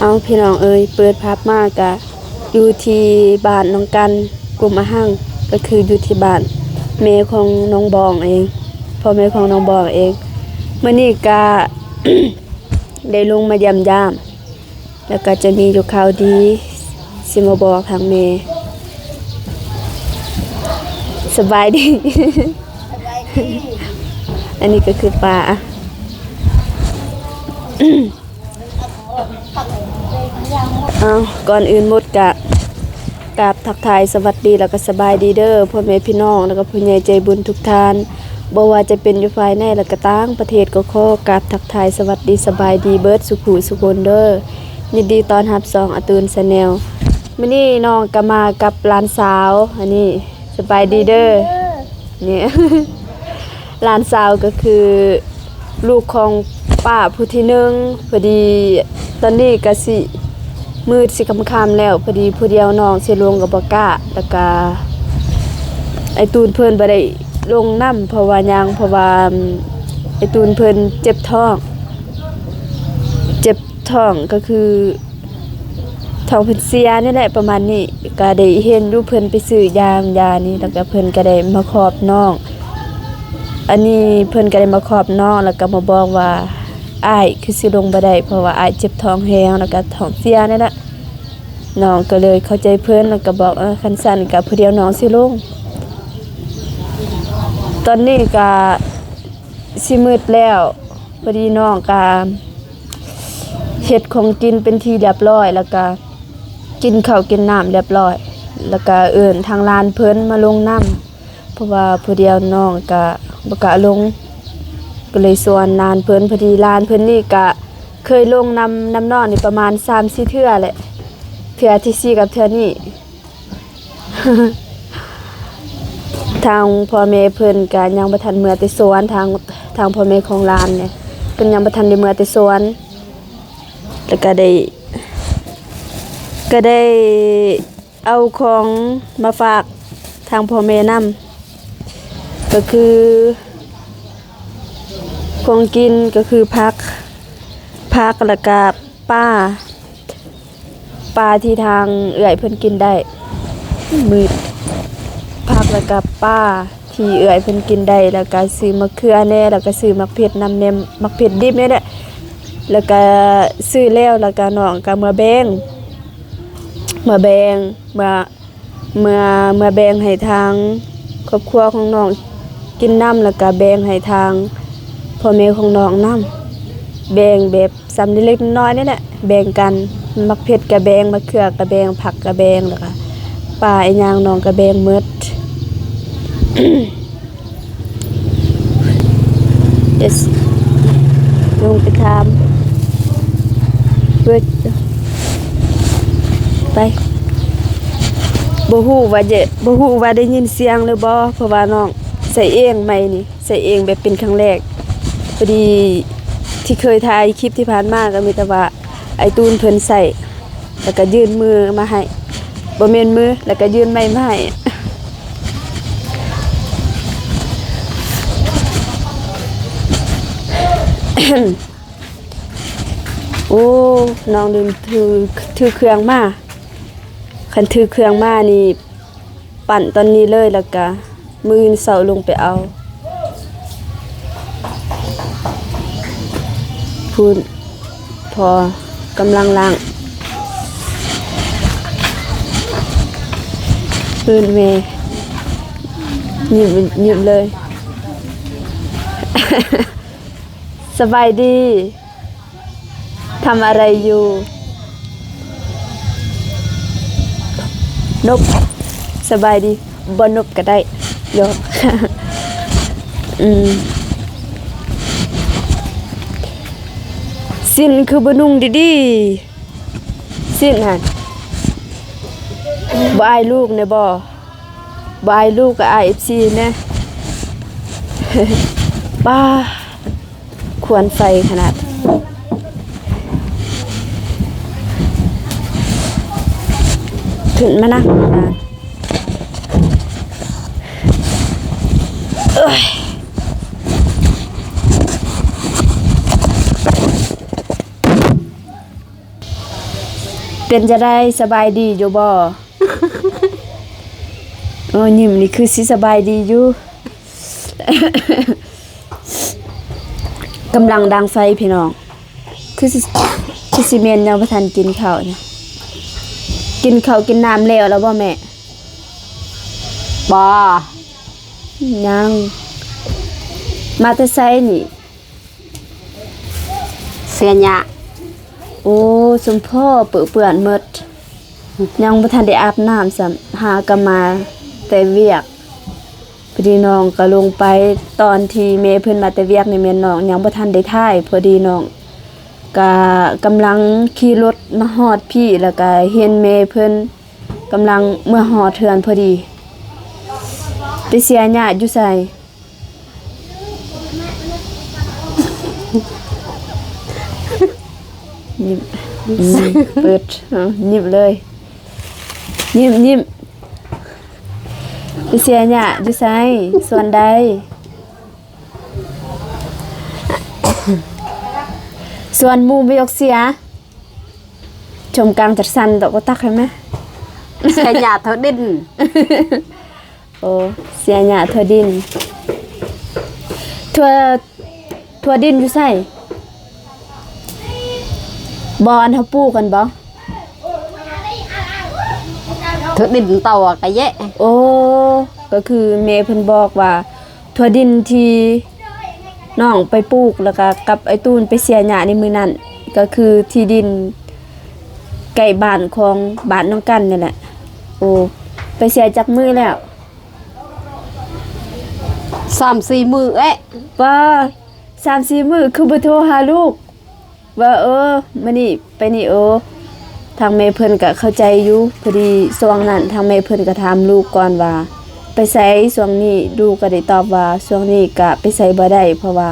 ເອົາ ພີ່ນ້ອງເອີຍ ເປີດພາບມາກະຢູ່ທີ່ບ້ານໜອງກັນ ກຸ່ມອະຫັງ ກໍຄືຢູ່ທີ່ບ້ານແມ່ຂອງນ້ອງບອງເອງ ພໍ່ແມ່ຂອງນ້ອງບອງເອງ. ມື້ນີ້ກະ ໄດ້ລົງມາຢ້ຽມຢາມ ແລ້ວກໍຈະມີຢູ່ຂ່າວດີຊິມາບອກທາງແມ່. ສະບາຍດີ ສະບາຍດີ. ອັນນີ້ກໍຄືປ້າ. ເອົາ ກ່ອນອື່ນໝົດກະກາບທັກທາຍສະຫວັດດີ ແລ້ວກໍສະບາຍດີເດີ ພໍ່ແມ່ພີ່ນ້ອງ ແລ້ວກໍຜູ້ໃຫຍ່ໃຈບຸນທຸກທ່ານ ບໍ່ວ່າຈະເປັນຢູ່ຝ່າຍໃນ ແລະກໍຕ່າງປະເທດ ກໍຂໍກາບທັກທາຍສະຫວັດດີ ສະບາຍດີເບິດສູ່ຜູ້ສູ່ຄົນເດີ. ຍິນດີຕ້ອນຮັບຊ່ອງອາຕູນແຊນແນວ. ມື້ນີ້ນ້ອງກໍມາກັບຫຼານສາວ ອັນນີ້ ສະບາຍດີເດີ. ນີ້ ຫຼານສາວກໍຄືລູກຂອງປ້າຜູ້ທີໜຶ່ງ. ພໍດີຕອນນີ້ກໍຊິມືດຊິຄ່ຳໆແລ້ວ ພໍດີຜູ້ດຽວນ້ອງຊິລົງກໍບໍ່ກ້າ ແລ້ວກະອ້າຍຕູນເພິ່ນບໍ່ໄດ້ລົງນຳ ເພາະວ່າຫຍັງ ເພາະວ່າອ້າຍຕູນເພິ່ນເຈັບທ້ອງ ເຈັບທ້ອງກໍຄື ທ້ອງເພິ່ນເສຍນີ້ແຫຼະ ປະມານນີ້. ກະໄດ້ເຫັນຢູ່ເພິ່ນໄປຊື້ຢາ ຢານີ້ ແລ້ວກະເພິ່ນກະໄດ້ມາຂອບນ້ອງ ອັນນີ້ເພິ່ນກະໄດ້ມາຂອບນ້ອງ ແລ້ວກະມາບອກວ່າ ອ້າຍຄືຊິລົງບໍ່ໄດ້ ເພາະວ່າອ້າຍເຈັບທ້ອງແຮງ ແລ້ວກະທ້ອງເສຍນີ້ແຫຼະ. ນ້ອງກະເລີຍເຂົ້າໃຈເພິ່ນ ແລ້ວກະບອກ ເອີ ຄັນຊັ້ນກະຜູ້ດຽວນ້ອງຊິລົງ. ຕອນນີ້ກະຊິມືດແລ້ວ ພໍດີນ້ອງກະ ເຮັດຂອງກິນເປັນທີ່ລຽບຮ້ອຍ ແລ້ວກະກິນເຂົ້າກິນນ້ຳລຽບຮ້ອຍ ແລ້ວກະເອີ້ນທາງຫຼານເພິ່ນມາລົງນຳ ເພາະວ່າຜູ້ດຽວນ້ອງກະບໍ່ກ້າລົງ ກໍເລີຍຊວນຫຼານເພິ່ນ. ພໍດີຫຼານເພິ່ນນີ້ກະເຄີຍລົງນຳ ນຳນ້ອງນີ້ປະມານສາມສີ່ເທື່ອແຫຼະ ເທື່ອທີສີ່ກັບເທື່ອນີ້. ທາງພໍ່ແມ່ເພິ່ນກະຍັງບໍ່ທັນເມືອແຕ່ສວນ ທາງ ທາງພໍ່ແມ່ຂອງຫຼານນີ້ ເພິ່ນຍັງບໍ່ທັນໄດ້ເມືອແຕ່ສວນ ແລ້ວກະໄດ້ ກະໄດ້ເອົາຂອງມາຝາກທາງພໍ່ແມ່ນຳ ກໍຄືຂອງກິນ ກໍຄືຜັກ ຜັກ ແລ້ວກະປາ ປາທີ່ທາງເອື້ອຍເພິ່ນກິນໄດ້ ມືດ ຜັກ ແລ້ວກະປາທີ່ເອື້ອຍເພິ່ນກິນໄດ້ ແລ້ວກະຊື້ໝາກເຂືອແດ່ ແລ້ວກະຊື້ໝາກເຜັດນຳແດ່ ໝາກເຜັດດິບນີ້ແຫຼະ ແລ້ວກະຊື້ແລ້ວ ແລ້ວກະນ້ອງກະເມືອແບ່ງ ເມືອແບ່ງ ເມືອ ເມືອ ເມືອແບ່ງໃຫ້ທາງຄອບຄົວຂອງນ້ອງກິນນຳ ແລ້ວກະແບ່ງໃຫ້ທາງພໍ່ແມ່ຂອງນ້ອງນຳ ແບ່ງແບບສ່ຳເລັກໆນ້ອຍໆນີ້ແຫຼະ ແບ່ງກັນ ໝາກເຜັດກະແບ່ງ ໝາກເຂືອກະແບ່ງ ຜັກກະແບ່ງ ແລ້ວກະປາອີ່ຫຍັງນ້ອງກະແບ່ງໝົດ. ເດ ລົງໄປຖາມເບິດ ໄປ ບໍ່ຮູ້ວ່າຈະ ບໍ່ຮູ້ວ່າໄດ້ຍິນສຽງຫຼືບໍ່ ເພາະວ່ານ້ອງໃສ່ເອງໃໝ່ນີ້ ໃສ່ເອງແບບເປັນຄັ້ງແລກ. ພໍດີທີ່ເຄີຍຖ່າຍຄລິບທີ່ຜ່ານມາກໍມີແຕ່ວ່າອ້າຍຕູນເພິ່ນໃສ່ ແລ້ວກໍຍື່ນມືມາໃຫ້ ບໍ່ແມ່ນມື ແລ້ວກໍຍື່ນໄມ້ມາໃຫ້. ໂອ້ ນ້ອງລືມຖື ຖືເຄື່ອງມາ. ຄັນຖືເຄື່ອງມານີ້ ປັ່ນຕອນນີ້ເລີຍ ແລ້ວກະມື້ອື່ນເຊົ້າລົງໄປເອົາ. ພຸ້ນ ພໍ່ກຳລັງລ້າງ ເອີ້ນແມ່ ຍິ້ມ ຍິ້ມເລີຍ. ສະບາຍດີ. ທຳອະໄລຢູ່? ນົບ. ສະບາຍດີ. ບໍ່ນົບກໍໄດ້. ຢອກ. ອືມ. ສິ້ນຄືບໍ່ນຸ່ງດີໆ. ສິ້ນຫັ້ນ. ບໍ່ອາຍລູກແດ່ບໍ? ບໍ່ອາຍລູກກໍອາຍເອັຟຊີແດ່. ປ້າ. ຄວັນໄຟຂະໜາດ. ຂຶ້ນມານັ່ງ. ເອີຍ. ເປັນຈັ່ງໃດ ສະບາຍດີຢູ່ບໍ່? ໂອ້ ຍິ້ມນີ້ຄືຊິສະບາຍດີຢູ່. ກຳລັງດັງໄຟພີ່ນ້ອງ. ຄືຊິ ຄືຊິແມ່ນຍັງບໍ່ທັນກິນເຂົ້ານະ. ກິນເຂົ້າກິນນ້ຳແລ້ວລະບໍ່ແມ່? ບໍ່ ຍັງ. ມາແຕ່ໃສນີ້? ເຊຍຍະ. ໂອ້ ສົມພໍເປິເປື້ອນໝົດ. ຍັງບໍ່ທັນໄດ້ອາບນ້ຳຊ້ຳ ຫາກະມາແຕ່ວຽກ. ພໍດີນ້ອງກະລົງໄປ ຕອນທີ່ແມ່ເພິ່ນມາແຕ່ວຽກນີ້ ແມ່ນນ້ອງຍັງບໍ່ທັນໄດ້ຖ່າຍ. ພໍດີນ້ອງກະກຳລັງຂີ່ລົດມາຮອດພີ້ ແລ້ວກະເຫັນແມ່ເພິ່ນກຳລັງເມືອຮອດເຮືອນພໍດີ. ໄປເຊຍຍະຢູ່ໃສ? ຍິ້ມ ຍິ້ມ ເປີດ ຍິ້ມເລີຍ. ຍິ້ມ ຍິ້ມ. ໄປເຊຍຍະຢູ່ໃສ? ສວນໃດ? ສວນໝູ່ບໍ່ຢາກເຊຍ. ຊົມກາງຈັດສັນ ຕອກບໍ່ຕັກໃຫ້ແມ່. ເຊຍຍະທົ່ວດິນ. ໂອ້ ເຊຍຍະທົ່ວດິນ. ທົ່ວ ທົ່ວດິນຢູ່ໃສ? ບໍ່ ອັນເຮົາປູກກັນບໍ່? ທົ່ວດິນເຕົາກະແຍະ. ໂອ້ ກະຄືແມ່ເພິ່ນບອກວ່າ ທົ່ວດິນທີ່ນ້ອງໄປປູກ ແລ້ວກະກັບໄອ້ຕູນໄປເຊຍຍະໃນມື້ນັ້ນ ກະຄືທີ່ດິນໃກ້ບ້ານຂອງບ້ານນ້ອງກັນນີ້ແຫຼະ. ໂອ້ ໄປເຊຍຈັກມື້ແລ້ວ? ສາມສີ່ມື້ແອະ. ປ້າ ສາມສີ່ມື້ ຄືບໍ່ໂທຫາລູກ ວ່າ ເອີ ມື້ນີ້ໄປນີ້. ໂອ ທາງແມ່ເພິ່ນກະເຂົ້າໃຈຢູ່. ພໍດີຊ່ວງນັ້ນທາງແມ່ເພິ່ນກະຖາມລູກກ່ອນວ່າ ໄປໃສຊ່ວງນີ້? ລູກກະໄດ້ຕອບວ່າ ຊ່ວງນີ້ກະໄປໃສບໍ່ໄດ້ ເພາະວ່າ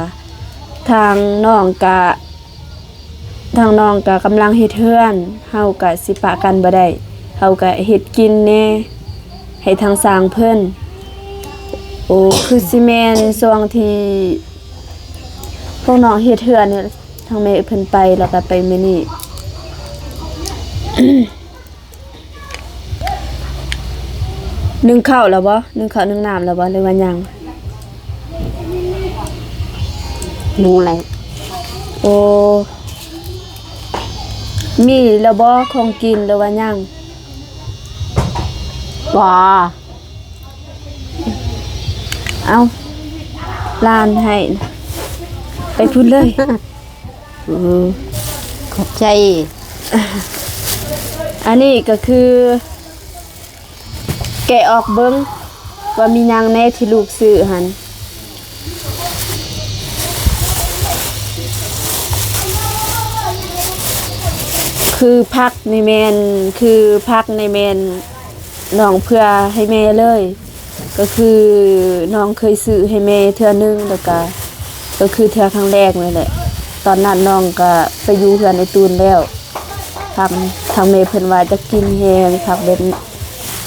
ທາງນ້ອງກະ ທາງນ້ອງກະກຳລັງເຮັດເຮືອນ ເຮົາກະຊິປະກັນບໍ່ໄດ້ ເຮົາກະເຮັດກິນແດ່ໃຫ້ທາງຊ່າງເພິ່ນ. ໂອ ຄືຊິແມ່ນຊ່ວງທີ່ພວກນ້ອງເຮັດເຮືອນນີ້ ທາງແມ່ເພິ່ນໄປ ແລ້ວກະໄປມື້ນີ້. ໜຶ້ງເຂົ້າແລ້ວບໍ່? ໜຶ້ງເຂົ້າໜຶ້ງນ້ຳແລ້ວບໍ່ ຫຼືວ່າຍັງ? ໜຶ້ງແລ້ວ. ໂອ ມີແລ້ວບໍ່ຂອງກິນ ຫຼືວ່າຍັງ? ບໍ່. ເອົ້າ ຫຼານໃຫ້ ໄປພຸ້ນເລີຍ. ອື ຂອບໃຈ. ອັນນີ້ກະຄື ແກະອອກເບິ່ງວ່າມີຫຍັງແດ່ທີ່ລູກຊື້ຫັ້ນ. ຄືຜັກນີ້ແມ່ນ ຄືຜັກນີ້ແມ່ນ ນ້ອງເພື່ອໃຫ້ແມ່ເລີຍ ກະຄືນ້ອງເຄີຍຊື້ໃຫ້ແມ່ເທື່ອໜຶ່ງ ແລ້ວກະ ກະຄືເທື່ອຄັ້ງແລກນີ້ແຫຼະ. ຕອນນັ້ນນ້ອງກະໄປຢູ່ເຮືອນໄອ້ຕູນແລ້ວ ທາງ ທາງແມ່ເພິ່ນວ່າຢາກກິນແຮງ ຜັກແບບ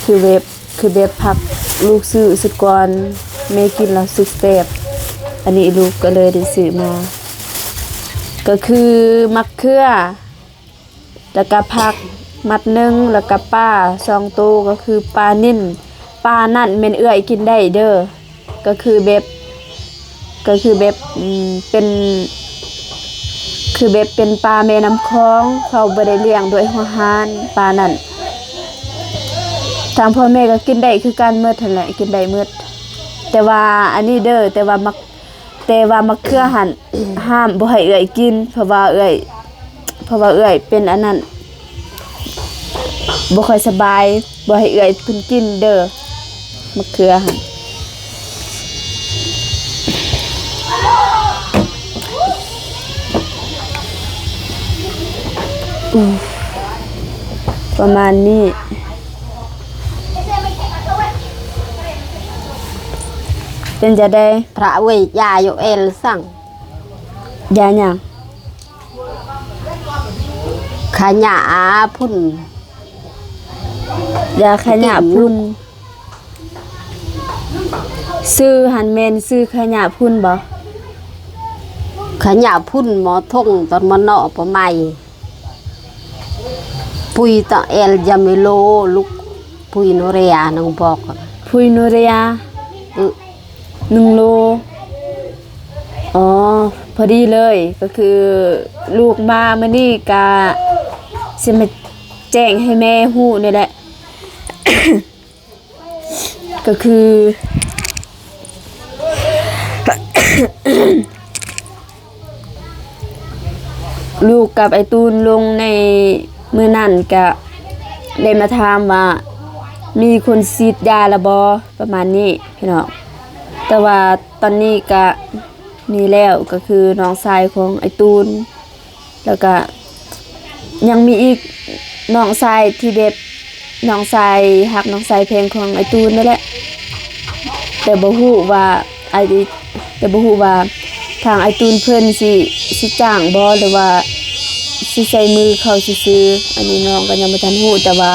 ຄືແບບ ຄືແບບຜັກລູກຊື້ຊຸດກ່ອນ ແມ່ກິນແລ້ວສຸດແຊບ. ອັນນີ້ລູກກະເລີຍໄດ້ຊື້ມາ ກະຄືໝາກເຂືອ ແລ້ວກະຜັກມັດໜຶ່ງ ແລ້ວກະປາສອງໂຕ ກະຄືປານິນ. ປານັ້ນແມ່ນເອື້ອຍກິນໄດ້ເດີ ກະຄືແບບ ກະຄືແບບ ອືມ ເປັນ ຄືແບບເປັນປາແມ່ນ້ຳຂອງ ເຂົາບໍ່ໄດ້ລ້ຽງດ້ວຍຫົວຫານ ປານັ້ນ. ທາງພໍ່ແມ່ກະກິນໄດ້ຄືກັນໝົດຫັ້ນແຫຼະ ກິນໄດ້ໝົດ. ແຕ່ວ່າອັນນີ້ເດີ ແຕ່ວ່າໝາກ ແຕ່ວ່າໝາກເຂືອຫັ້ນ ຫ້າມບໍ່ໃຫ້ເອື້ອຍກິນ ເພາະວ່າເອື້ອຍ ເພາະວ່າເອື້ອຍເປັນອັນນັ້ນ ບໍ່ຄ່ອຍສະບາຍ ບໍ່ໃຫ້ເອື້ອຍເພິ່ນກິນເດີ ໝາກເຂືອຫັ້ນ. ປະມານນີ້. ເປັນຈັ່ງໃດ? ພຣະເວີຍ ຢາຢູ່ແອລສັງ. ຢາຫຍັງ? ຂະຫຍະພຸ້ນ. ຢາຂະຫຍະພຸ້ນ. ຊື່ຫັ້ນແມ່ນຊື່ຂະຫຍະພຸ້ນບໍ່? ຂະຫຍະພຸ້ນ ໝໍທົງ ຕອນໝໍເນາະ ປະໄໝ. Phui ta el jam elo luk phui nuria nang bok. ປຸຍນູເຣຍ ອື ໜຶ່ງໂລ. ອໍ ພໍດີເລີຍ ກໍຄືລູກມາມື້ນີ້ກະຊິມາແຈ້ງໃຫ້ແມ່ຮູ້ນີ້ແຫຼະ. ກໍຄື ລູກກັບໄອ້ຕູນລົງໃນມື້ນັ້ນກະໄດ້ມາຖາມວ່າ ມີຄົນສີດຢາລະບໍ່ ປະມານນີ້ພີ່ນ້ອງ. ແຕ່ວ່າຕອນນີ້ກະມີແລ້ວ ກໍຄືນ້ອງຊາຍຂອງໄອ້ຕູນ ແລ້ວກະຍັງມີອີກນ້ອງຊາຍທີ່ແບບ ນ້ອງຊາຍຮັກນ້ອງຊາຍແພງຂອງໄອ້ຕູນນັ້ນແຫຼະ ແຕ່ບໍ່ຮູ້ວ່າ ໄອ້ ແຕ່ບໍ່ຮູ້ວ່າທາງໄອ້ຕູນເພິ່ນຊິ ຊິຈ້າງບໍ່ ຫຼືວ່າຊິໃຊ້ມືເຂົາຊື່ໆ. ອັນນີ້ນ້ອງກໍຍັງບໍ່ທັນຮູ້ ແຕ່ວ່າ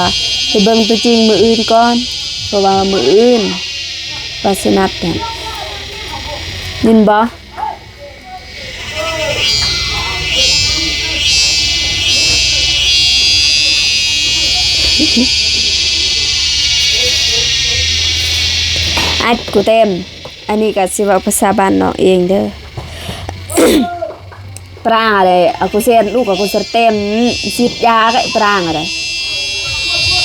ໄປເບິ່ງຕົວຈິງມື້ອື່ນກ່ອນ ເພາະວ່າມື້ອື່ນວ່າຊິນັດຫັ້ນ ຍິນບໍ່? ອັດ ກູເຕັມ ອັນນີ້ກໍຊິເວົ້າພາສາບ້ານນອກເອງເດີ. ປຣາງອະໄລ ອາກູເຊນ ລູກອາກູເຊນເຕັມ ສີດຢາກະປຣາງອະໄລ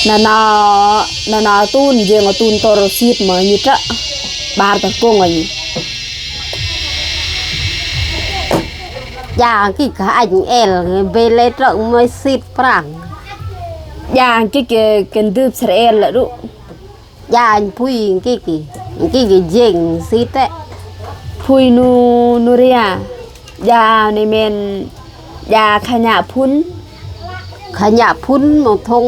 ນານາ ນານາຕູນ ເຈີງອາຕູນໂຕໂຣຊີດມາຢູ່ຕະ ບາດຕະກົງອະຢູ່. Yak ki ka anh el bê lê trợn mới xịt prang. ຢາງກິກກັນດື່ມສະແອນລະດຸ. ຢາງ phui ki ki ki ki jeng xịt ê. ພຸຍນູ ນູເຣຍ ຢານີ້ແມ່ນຢາຂະຫຍະຝຸ່ນ. ຂະຫຍະຝຸ່ນ ມາຖົງ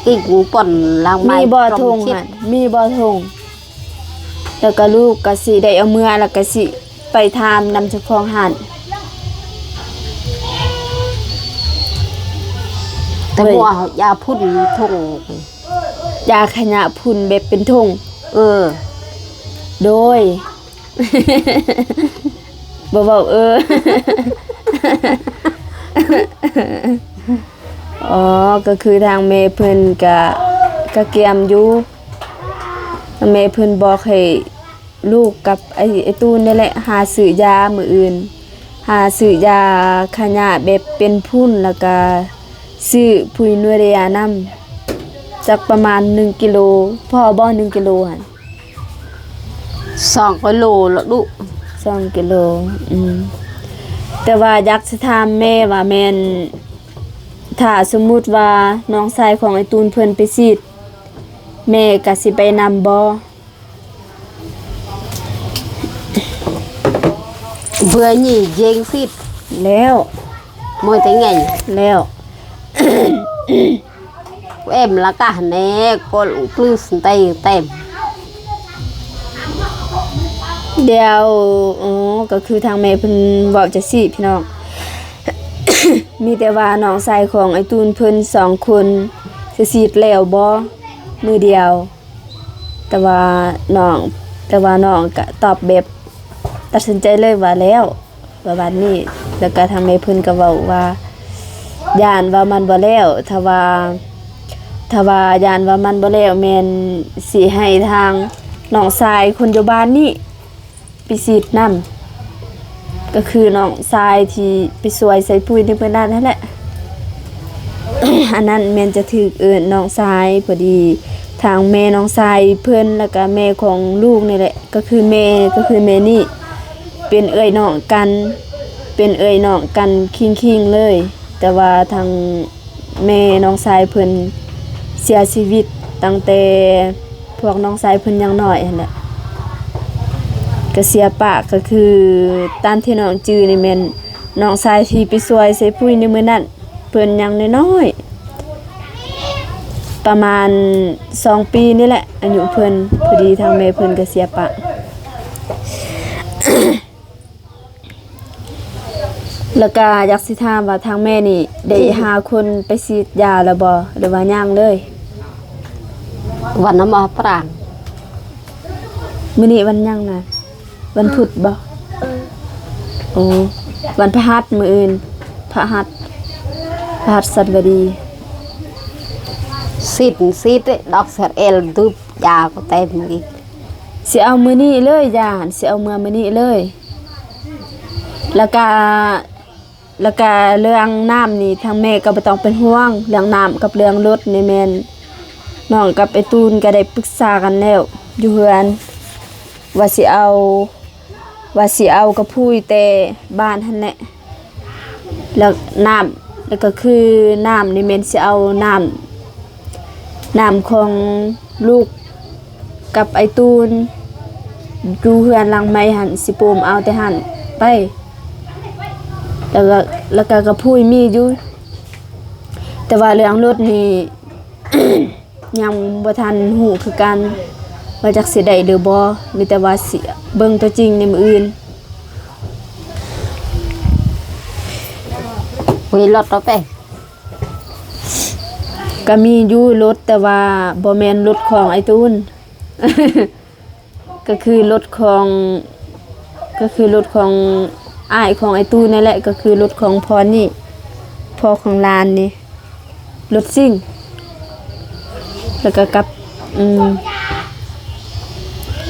ກິກປ່ອນລ້າງໄມ້ ມີບໍ່ຖົງຫັ້ນ ມີບໍ່ຖົງ? ແລ້ວກໍລູກກໍຊິໄດ້ເອົາເມືອ ແລ້ວກໍຊິໄປຖາມນຳເຈົ້າຂອງຮ້ານ. ແຕ່ວ່າຢາຝຸ່ນຖົງ ຢາຂະຫຍະຝຸ່ນແບບເປັນຖົງ. ເອີ ໂດຍ ບໍ່ເວົ້າເອີ. ອໍ ກໍຄືທາງແມ່ເພິ່ນກະ ກະກຽມຢູ່ ທາງແມ່ເພິ່ນບອກໃຫ້ລູກກັບໄອ້ ໄອ້ຕູນນີ້ແຫຼະ ຫາຊື້ຢາມື້ອື່ນ ຫາຊື້ຢາຂະຫຍະແບບເປັນຝຸ່ນ ແລ້ວກະຊື້ປຸຍນູເຣຍນຳ ຈັກປະມານໜຶ່ງກິໂລ ພໍບໍ່ໜຶ່ງກິໂລຫັ້ນ? ສອງກິໂລລະດຸ ສອງກິໂລ. ອືມ ແຕ່ວ່າຢາກຊິຖາມແມ່ວ່າແມ່ນ ຖ້າສົມມຸດວ່ານ້ອງຊາຍຂອງໄອ້ຕູນເພິ່ນໄປສີດ ແມ່ກະຊິໄປນຳບໍ່? ເບື່ອນີ້ເຢງສິດແລ້ວ ມວຍແຕ່ໄງແລ້ວ. ເອັມລະກະແນກ ໂກລປຶສເຕເຕັມ ດຽວ ໂອ ກໍຄືທາງແມ່ເພິ່ນເວົ້າຈັ່ງຊີ້ພີ່ນ້ອງ ມີແຕ່ວ່ານ້ອງຊາຍຂອງໄອ້ຕູນເພິ່ນສອງຄົນຊິສີດແລ້ວບໍ່ ມື້ດຽວ? ແຕ່ວ່ານ້ອງ ແຕ່ວ່ານ້ອງກະຕອບແບບຕັດສິນໃຈເລີຍວ່າແລ້ວ ປະມານນີ້. ແລ້ວກະທາງແມ່ເພິ່ນກະເວົ້າວ່າ ຢ້ານວ່າມັນບໍ່ແລ້ວ ຖ້າວ່າ ຖ້າວ່າຢ້ານວ່າມັນບໍ່ແລ້ວ ແມ່ນຊິໃຫ້ທາງນ້ອງຊາຍຄົນຢູ່ບ້ານນີ້ ໄປສີດນຳ ກໍຄືນ້ອງຊາຍທີ່ໄປຊ່ວຍໃສ່ປຸຍໃນມື້ນັ້ນຫັ້ນແຫຼະ. ອັນນັ້ນແມ່ນຈະຖືກເອີ້ນນ້ອງຊາຍ ພໍດີທາງແມ່ນ້ອງຊາຍເພິ່ນ ແລ້ວກະແມ່ຂອງລູກນີ້ແຫຼະ ກໍຄືແມ່ ກໍຄືແມ່ນີ້ ເປັນເອື້ອຍນ້ອງກັນ ເປັນເອື້ອຍນ້ອງກັນຄີງໆເລີຍ. ແຕ່ວ່າທາງ ແມ່ນ້ອງຊາຍເພິ່ນເສຍຊີວິດຕັ້ງແຕ່ພວກນ້ອງຊາຍເພິ່ນຍັງນ້ອຍຫັ້ນແຫຼະ ກະເສຍປະ. ກະຄືຕາມທີ່ນ້ອງຈື່ນີ້ແມ່ນນ້ອງຊາຍທີ່ໄປຊ່ວຍໃສ່ປຸຍໃນມື້ນັ້ນ ເພິ່ນຍັງນ້ອຍໆ ປະມານສອງປີນີ້ແຫຼະ ອາຍຸເພິ່ນ ພໍດີທາງແມ່ເພິ່ນກະເສຍປະ. ແລ້ວກະຢາກຊິຖາມວ່າທາງແມ່ນີ້ໄດ້ຫາຄົນໄປສີດຢາແລ້ວບໍ່ ຫຼືວ່າຍັງເລີຍ? ວັນນະມາປຣາງ ມື້ນີ້ວັນຫຍັງນະ? ວັນພຸດບໍ່? ເອີ ໂອ ວັນພະຫັດ ມື້ອື່ນພະຫັດ ພະຫັດສັນບະດີ. ຊິດ ຊິດເດ້ ດອກສະແອລ ດືບຢາກໍເຕັມອີກ. ຊິເອົາມື້ນີ້ເລີຍ ຢາຫັ້ນ ຊິເອົາເມືອມື້ນີ້ເລີຍ. ແລ້ວກະ ແລ້ວກະເລື່ອງນ້ຳນີ້ ທາງແມ່ກໍບໍ່ຕ້ອງເປັນຫ່ວງ. ເລື່ອງນ້ຳກັບເລື່ອງລົດນີ້ແມ່ນ ນ້ອງກັບໄອ້ຕູນກໍໄດ້ປຶກສາກັນແລ້ວຢູ່ເຮືອນ ວ່າຊິເອົາ ວ່າຊິເອົາກະພຸ້ຍແຕ່ບ້ານຫັ້ນແຫຼະ. ແລ້ວນ້ຳ ແລ້ວກໍຄືນ້ຳນີ້ແມ່ນຊິເອົານ້ຳ ນ້ຳຂອງລູກກັບໄອ້ຕູນ ຢູ່ເຮືອນຫຼັງໃໝ່ຫັ້ນ ຊິປູມເອົາແຕ່ຫັ້ນໄປ. ແລ້ວກໍ ແລ້ວກໍກະພຸ້ຍມີຢູ່ ແຕ່ວ່າເລື່ອງລົດນີ້ ຍັງບໍ່ທັນຮູ້ຄືກັນ ວ່າຈັກຊິໄດ້ຫຼືບໍ່. ມີແຕ່ວ່າຊິເບິ່ງຕົວຈິງໃນມື້ອື່ນ. ເວລົດເອົາໄປ ກໍມີຢູ່ລົດ ແຕ່ວ່າບໍ່ແມ່ນລົດຂອງໄອ້ຕູນ. ກໍຄືລົດຂອງ ກໍຄືລົດຂອງອ້າຍຂອງໄອ້ຕູ້ນັ້ນແຫຼະ ກໍຄືລົດຂອງພໍ່ນີ້ ພໍ່ຂອງຫຼານນີ້ ລົດຊິງ ແລ້ວກໍກັບ ອືມ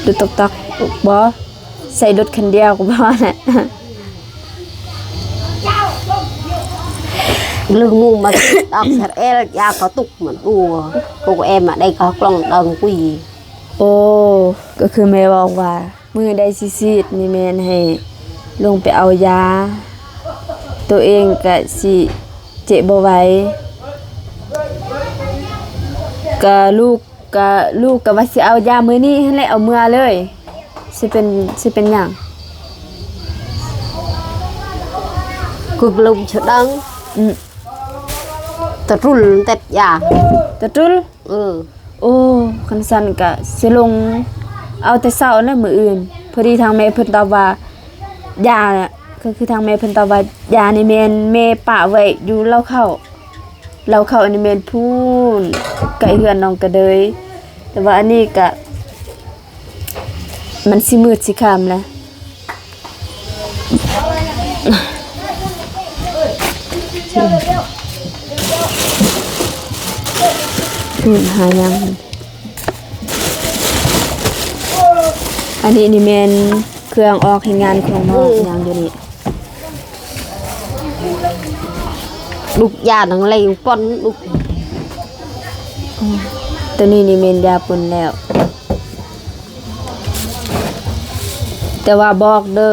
ລົດຕອກໆ ບໍ່ ໃຊ້ລົດຄັນດຽວກໍພໍແຫຼະ. ລຶ່ງມຸງມາອອກສະແອລ ຢາກະຕຸກມັນອົວ ໂກແອມມາໄດ້ກະກລ້ອງດັງກຸຍ. ໂອ້ ກໍຄືແມ່ບອກວ່າ ມື້ໃດຊິສີດນີ້ແມ່ນໃຫ້ລົງໄປເອົາຢາ ໂຕເອງກະຊິເຈັບບໍ່ໄຫວ. ກະລູກ ກະລູກກະວ່າຊິເອົາຢາມື້ນີ້ຫັ້ນແຫຼະ ເອົາເມືອເລີຍ. ຊິເປັນ ຊິເປັນຫຍັງ? ກຸບລົມຊະດັງ ອືມ ຕະຕຸລເຕັດຢາ ຕະຕຸລ. ເອີ ໂອ້ ຄັນຊັ້ນກະຊິລົງເອົາແຕ່ເຊົ້າແຫຼະມື້ອື່ນ. ພໍດີທາງແມ່ເພິ່ນຕອບວ່າ ຢາ ກໍຄືທາງແມ່ເພິ່ນຕອບວ່າ ຢານີ້ແມ່ນແມ່ປະໄວ້ຢູ່ເລົ້າເຂົ້າ ເລົ້າເຂົ້ານີ້ແມ່ນພຸ້ນ ໃກ້ເຮືອນນ້ອງກະເດີຍ. ແຕ່ວ່າອັນນີ້ກະ ມັນຊິມືດຊິຄ່ຳແລ້ວ ຫາຫຍັງ. ອັນນີ້ນີ້ແມ່ນເຄື່ອງອອກເຮັດງານຂອງນ້ອງ ອືມ ຫຍັງຢູ່ນີ້. ລູກຢາໜັງເລງປ່ອນລູກ ອືມ ໂຕນີ້ນີ້ແມ່ນຢາປົນແລ້ວ. ແຕ່ວ່າບອກເດີ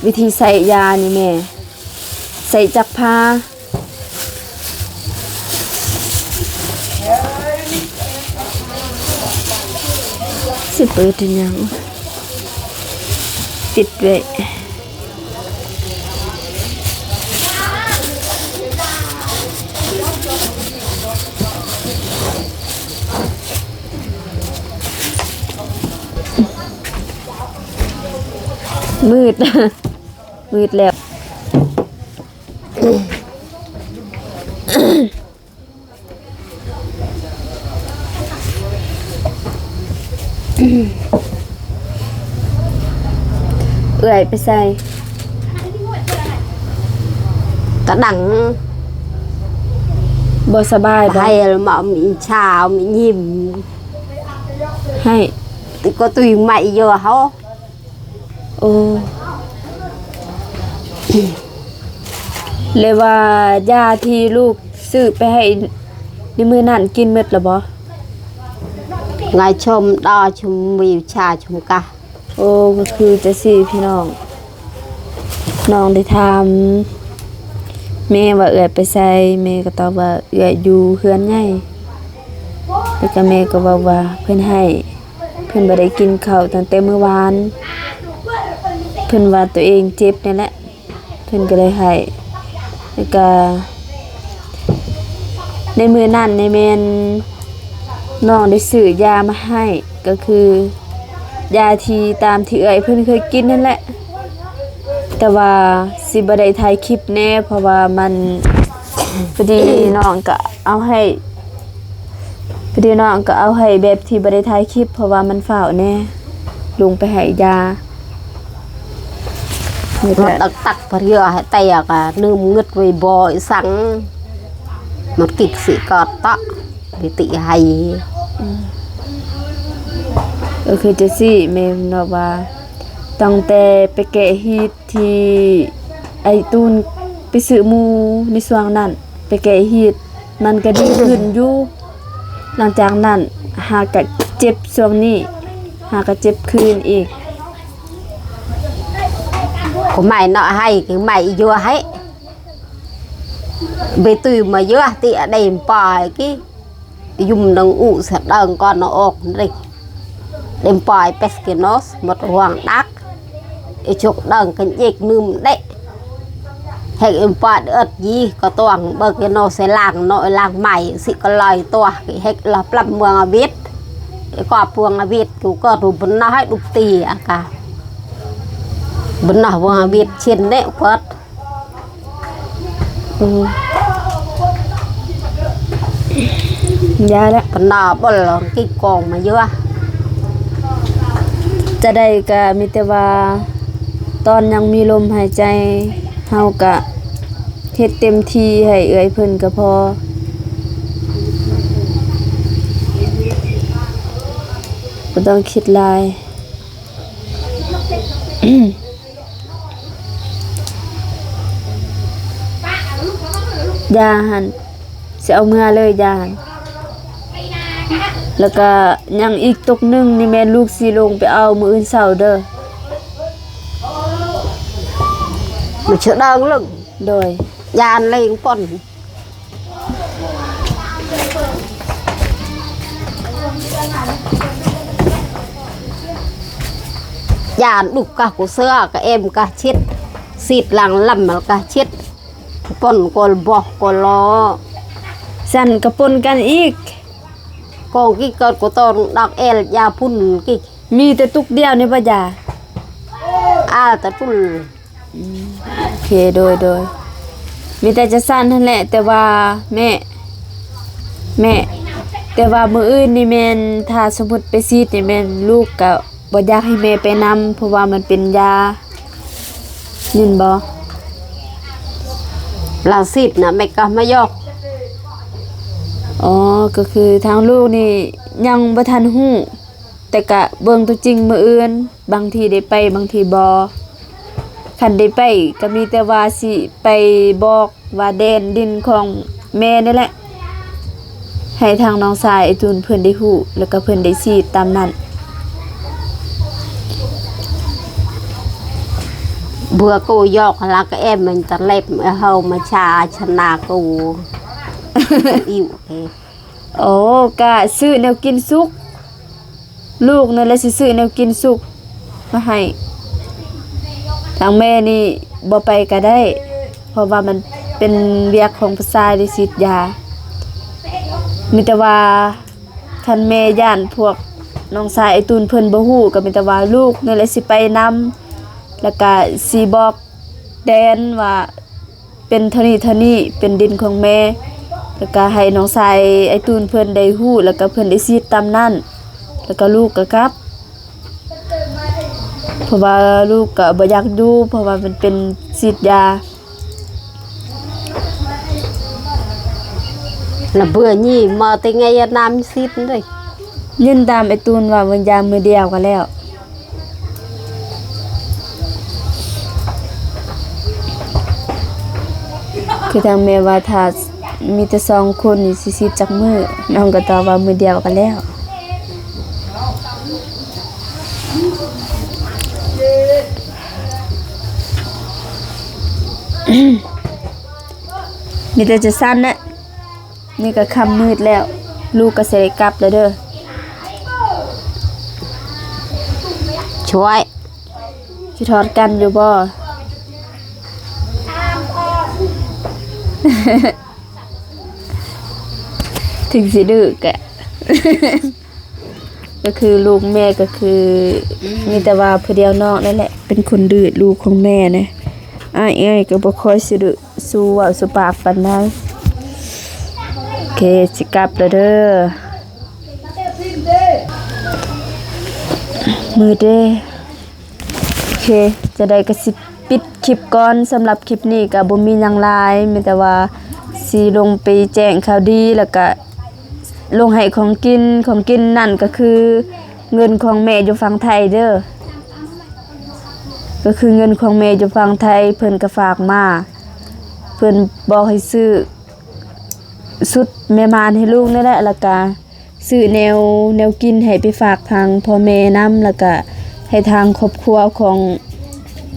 ວິທີໃສ່ຢານີ້ແມ່ ໃສ່ຈັກພາ ຊິເປີດເຮັດຫຍັງ ປິດໄວ້. ມືດ ມືດແລ້ວ. ເອື້ອຍໄປໃສ? ກະດັງ ບໍ່ສະບາຍບໍ່? ໃຫ້ມາມີຊາວມີຍິມ ໃຫ້ ຕິກໍຕຸຍໃໝ່ຢູ່ເຮົາ. ໂອ້ ແລະວ່າຢາທີ່ລູກຊື້ໄປໃຫ້ໃນມື້ນັ້ນກິນໝົດລະບໍ່? ງາຍຊົມດາ ຊົມວິວຊາ ຊົມກະ. ໂອ້ ກໍຄືຈັ່ງຊີ້ພີ່ນ້ອງ ນ້ອງໄດ້ຖາມແມ່ວ່າເອື້ອຍໄປໃສ ແມ່ກໍຕອບວ່າເອື້ອຍຢູ່ເຮືອນໃຫຍ່ ແລ້ວກໍແມ່ກໍເວົ້າວ່າເພິ່ນໃຫ້ ເພິ່ນບໍ່ໄດ້ກິນເຂົ້າຕັ້ງແຕ່ມື້ວານ ເພິ່ນວ່າໂຕເອງເຈັບນີ້ແຫຼະ ເພິ່ນກໍເລີຍໃຫ້ ແລ້ວກໍໃນມື້ນັ້ນນີ້ແມ່ນນ້ອງໄດ້ຊື້ຢາມາໃຫ້ ກໍຄືຢາທີ່ຕາມທີ່ເອື້ອຍເພິ່ນເຄີຍກິນນັ້ນແຫຼະ ແຕ່ວ່າຊິບໍ່ໄດ້ຖ່າຍຄລິບແດ່ ເພາະວ່າມັນ ພໍດີນ້ອງກໍເອົາໃຫ້ ພໍດີນ້ອງກໍເອົາໃຫ້ແບບທີ່ບໍ່ໄດ້ຖ່າຍຄລິບ ເພາະວ່າມັນຟ້າວແດ່ ລົງໄປໃຫ້ຢາ ນີ້ກໍຕັກໆ ເພື່ອໃຫ້ແຕ່ກະລືມງຶດໄວ້ບໍ່ອີສັງ ມັນກິດຊິກອດເຕາະ. ໄປຕິໃຫ້. ອືມ ກໍຄືຈັ່ງຊີ້ແມ່ນເນາະ ວ່າຕັ້ງແຕ່ໄປແກະຮີດທີ່ໄອ້ຕູນໄປຊື້ໝູ່ໃນຊ່ວງນັ້ນ ໄປແກະຮີດ ມັນກໍດີຂຶ້ນຢູ່. ຫຼັງຈາກນັ້ນຫາກະເຈັບ ຊ່ວງນີ້ຫາກະເຈັບຄືນອີກ. ກໍໄມ້ເນາະ ໃຫ້ ຄືໄມ້ຢູ່ໃຫ້ ໄປຕຸ້ຍມາເຍອະ ຕິອະເດມປາຍກີ້ ຢຸມນັງອຸສະເດີງກ່ອນເອົາອອກເດ ເດມປາຍເປສກິໂນສ ໝົດຫວ່າງດັກ ໄອ້ຈົກເດີງກັນເອກໜຶ່ມເດ ເຮັກເອັມປາດເອິດຢີກໍຕ້ອງເບີກເນາະ ໃສ່ລາງເນາະ ລາງໄມ້ຊິກໍລອຍຕົວ ເຮັກລະປລັບເມືອງອາວິດ ກອບພວງອາວິດ ກູກໍດູບນະໃຫ້ດຸບຕີອາກາ ບນະພວງອາວິດ ເຊັ່ນເນະ ເປີດ ອືມ ຢ່າລະ ປະນາບໍລອງກິກອງມາເຍອະ. ຈະໄດ້ກະມີແຕ່ວ່າ ຕອນຍັງມີລົມຫາຍໃຈ ເຮົາກະເຮັດເຕັມທີ່ໃຫ້ເອື້ອຍເພິ່ນກະພໍ ບໍ່ຕ້ອງຄິດຫຼາຍ. ຢາຫັ້ນ ຊິເອົາເມືອເລີຍຢາຫັ້ນ. ແລ້ວກະຍັງອີກຕົກໜຶ່ງນີ້ແມ່ນລູກຊິລົງໄປເອົາມື້ອື່ນເຊົ້າເດີ. ມັນສະດາງເລີງ ໂດຍ ຢ້ານເລງປ່ອນ ຢ້ານດຸກກະກູເສືອກະເອັມກະຊິດ ຊິດຫຼັງລຳກະຊິດ ປ່ອນກໍລະບອກກໍລໍ ຊັ້ນກະປົນກັນອີກ ກອງກິກເກີດກໍຕ້ອງດັກແອລຢາພຸ້ນກິກ ມີແຕ່ຕຸກດຽວນີ້ບໍ່ຢາ ອາ ແຕ່ຕຸລ. ອືມ ໂອເຄ ໂດຍ ໂດຍ ມີແຕ່ຈະສັ່ນຫັ້ນແຫຼະ ແຕ່ວ່າແມ່ ແມ່ ແຕ່ວ່າມື້ອື່ນນີ້ແມ່ນ ຖ້າສົມມຸດໄປສີດນີ້ແມ່ນ ລູກກະບໍ່ຢາກໃຫ້ແມ່ໄປນຳ ເພາະວ່າມັນເປັນຢາ ແມ່ນບໍ່? ລາວສີດນະ ແມ່ກະມາຢອກ. ອໍ ກໍຄືທາງລູກນີ້ຍັງບໍ່ທັນຮູ້ ແຕ່ກະເບິ່ງຕົວຈິງມື້ອື່ນ ບາງທີໄດ້ໄປ ບາງທີບໍ່. ຄັນໄດ້ໄປກະມີແຕ່ວ່າຊິໄປບອກວ່າແດນດິນຂອງແມ່ນີ້ແຫຼະ ໃຫ້ທາງນ້ອງຊາຍໄອ້ຕູນເພິ່ນໄດ້ຮູ້ ແລ້ວກະເພິ່ນໄດ້ສີດຕາມນັ້ນ. ເບື່ອກູຢອກລະກະແອມມັນຕະເລັບເຮົາມາຊາຊະນາກູ ອິ້ວເອ. ໂອ້ ກະຊື້ແນວກິນສຸກ ລູກນັ້ນແຫຼະຊິຊື້ແນວກິນສຸກມາໃຫ້. ທາງແມ່ນີ້ບໍ່ໄປກະໄດ້ ເພາະວ່າມັນເປັນວຽກຂອງຜູ້ຊາຍໄດ້ສີດຢາ. ມີແຕ່ວ່າຄັນແມ່ຢ້ານພວກນ້ອງຊາຍໄອ້ຕູນເພິ່ນບໍ່ຮູ້ ກະມີແຕ່ວ່າລູກນີ້ແຫຼະຊິໄປນຳ ແລ້ວກະຊິບອກແດນວ່າ ເປັນເທົ່ານີ້ເທົ່ານີ້ ເປັນດິນຂອງແມ່ ແລ້ວກະໃຫ້ນ້ອງຊາຍໄອ້ຕູນເພິ່ນໄດ້ຮູ້ ແລ້ວກະເພິ່ນໄດ້ສີດຕາມນັ້ນ ແລ້ວກະລູກກະກັບ ເພາະວ່າລູກກະບໍ່ຢາກຢູ່ ເພາະວ່າມັນເປັນສີດຢາ. ລະເບື່ອນີ້ມາແຕ່ໄງນຳສິດເດ້ ຍິນຕາມໄອ້ຕູນວ່າມັນຢາມມື້ດຽວກະແລ້ວ. ຄືທາງແມ່ວ່າ ຖ້າມີແຕ່ສອງຄົນນີ້ຊິສີດຈັກມື້ ນ້ອງກໍຕອບວ່າມື້ດຽວກໍແລ້ວ. ມີແຕ່ຈະສັ່ນແຫຼະ. ນີ້ກໍຄ່ຳມືດແລ້ວ ລູກກໍຊິໄດ້ກັບແລ້ວເດີ. ຊ່ວຍ ຄິດຮອດກັນຢູ່ບໍ່? ເຖິງຊິດື້ກະ ກໍຄືລູກແມ່ກໍຄື ອືມ ມີແຕ່ວ່າຜູ້ດຽວນ້ອງນັ້ນແຫຼະ ເປັນຄົນດື້ລູກຂອງແມ່ນະ. ອ້າຍເອື້ອຍກໍບໍ່ຄ່ອຍຊິດື້ ສູ່ເວົ້າສູ່ປາກປານໃດ. ໂອເຄ ຊິກັບແລ້ວເດີ ມືດເດ້. ໂອເຄ ຈະໄດ້ກໍຊິປິດຄລິບກ່ອນ. ສຳລັບຄລິບນີ້ກໍບໍ່ມີຫຍັງຫຼາຍ ມີແຕ່ວ່າຊິລົງໄປແຈ້ງຂ່າວດີ ແລ້ວກໍ ລົງໃຫ້ຂອງກິນ, ຂອງກິນນັ້ນກໍຄືເງິນຂອງແມ່ຢູ່ຝັ່ງໄທເດີ້ ກໍຄືເງິນຂອງແມ່ຢູ່ຝັ່ງໄທ ເພິ່ນກໍຝາກມາ ເພິ່ນບອກໃຫ້ຊື້ຊຸດແມ່ມ່ານໃຫ້ລູກນີ້ແຫຼະ ແລ້ວກະຊື້ແນວ ແນວກິນໃຫ້ໄປຝາກທາງພໍ່ແມ່ນຳ ແລ້ວກະໃຫ້ທາງຄອບຄົວຂອງ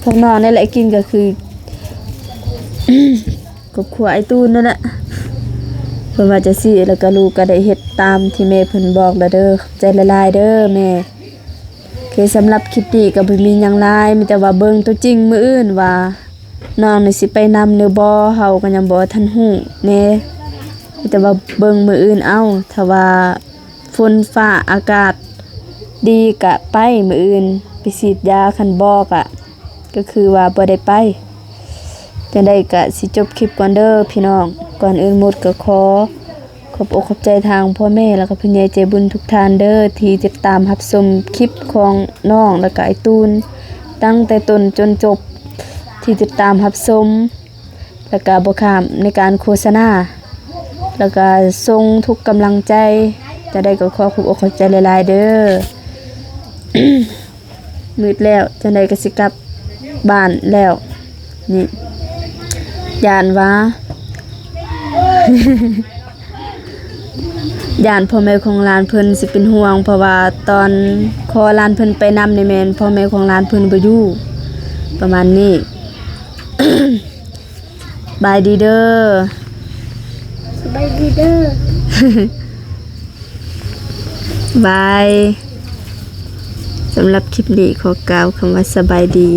ພວກນ້ອງນີ້ແຫຼະກິນ ກໍຄື ຄອບຄົວອ້າຍຕູນນັ້ນແຫຼະ ເພິ່ນວ່າຈັ່ງຊີ້ ແລ້ວກະລູກກໍໄດ້ເຮັດຕາມທີ່ແມ່ເພິ່ນບອກແລ້ວເດີ້ ຂອບໃຈຫຼາຍໆເດີ້ແມ່. ໂອເຄ ສຳລັບຄລິບນີ້ກໍບໍ່ມີຫຍັງຫຼາຍ ມີແຕ່ວ່າເບິ່ງຕົວຈິງມື້ອື່ນວ່ານ້ອງນີ້ຊິໄປນຳຫຼືບໍ່ ເຮົາກໍຍັງບໍ່ທັນຮູ້ແດ່ ມີແຕ່ວ່າເບິ່ງມື້ອື່ນເອົາ ຖ້າວ່າຝົນຟ້າອາກາດດີກໍໄປມື້ອື່ນ ໄປສີດຢາ ຄັນບໍ່ກໍ ກໍຄືວ່າບໍ່ໄດ້ໄປ. ຈັ່ງໃດກໍຊິຈົບຄລິບກ່ອນເດີ້ພີ່ນ້ອງ ກ່ອນອື່ນໝົດກໍຂໍ ຂອບອົກຂອບໃຈທາງພໍ່ແມ່ ແລ້ວກໍຜູ້ໃຫຍ່ໃຈບຸນທຸກທ່ານເດີ້ ທີ່ຕິດຕາມຮັບຊົມຄລິບຂອງນ້ອງ ແລ້ວກໍອ້າຍຕູນ ຕັ້ງແຕ່ຕົ້ນຈົນຈົບ ທີ່ຕິດຕາມຮັບຊົມ ແລ້ວກໍບໍ່ຂ້າມໃນການໂຄສະນາ ແລ້ວກໍສົ່ງທຸກກຳລັງໃຈ. ຈັ່ງໃດກໍຂໍຂອບອົກຂອບໃຈຫຼາຍໆເດີ້. ມືດແລ້ວ ຈັ່ງໃດກໍຊິກັບບ້ານແລ້ວ ນີ້ ຢ້ານວ່າ ຢ້ານພໍ່ແມ່ຂອງຫຼານເພິ່ນຊິເປັນຫ່ວງ ເພາະວ່າຕອນຂໍຫຼານເພິ່ນໄປນຳນີ້ແມ່ນພໍ່ແມ່ຂອງຫຼານເພິ່ນບໍ່ຢູ່ ປະມານນີ້. ບາຍດີເດີ້ ສະບາຍດີເດີ້ ບາຍ. ສຳລັບຄລິບນີ້ຂໍກ່າວຄຳວ່າສະບາຍດີ.